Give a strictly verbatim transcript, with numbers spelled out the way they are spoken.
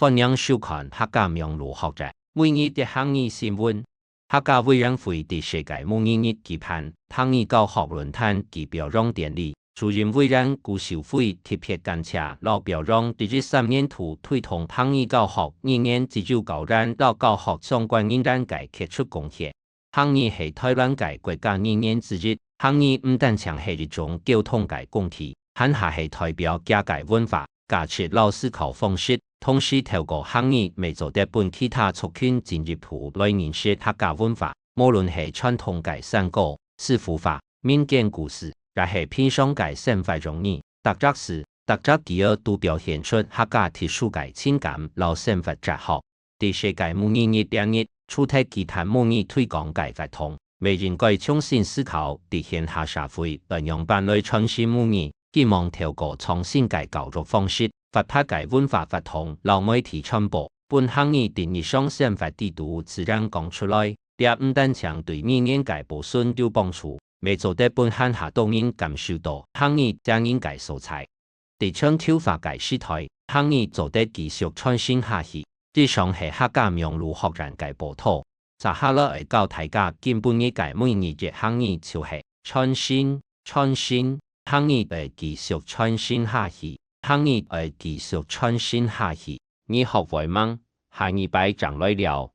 歡迎收看客家網路學節，每日一客語新聞。客家委員會在世界母語日舉辦客語教學論壇暨表揚典禮，主任委員古秀妃特別感謝摎表揚一一三年度推動客語教學語言自主教員摎教學相關人員个傑出貢獻。客語係臺灣个國家語言之一，客語毋單淨係一種溝通个工具，還下係代表佢个文化、價值摎思考方式，同時透過客語乜做得分其他族群進一步來認識客家文化。無論係傳統个山歌、師傅話、民間故事，也係平常个生活用語，逐隻字、逐隻句仔都表現出客家特殊个情感摎生活哲學。 在世界母語日這日，除忒舉辦母語推廣个活動，乜應該重新思考在現下社會愛仰般來傳承母語。希望透過創新个教育方式、活潑个文化活動摎媒體傳播，分客語在日常生活裡肚自然講出來。這毋單淨對語言个保存有幫助，乜做得分還下多人感受到客語正經个所在。 在全球化个時代，客語做得繼續傳承下去。以上係客家網路學院个報導。接下來愛教大家今晡日个每日一客語就係傳承，傳承，客語愛繼續傳承下去，客語愛繼續傳承下去。你學會吂？下二擺正來尞。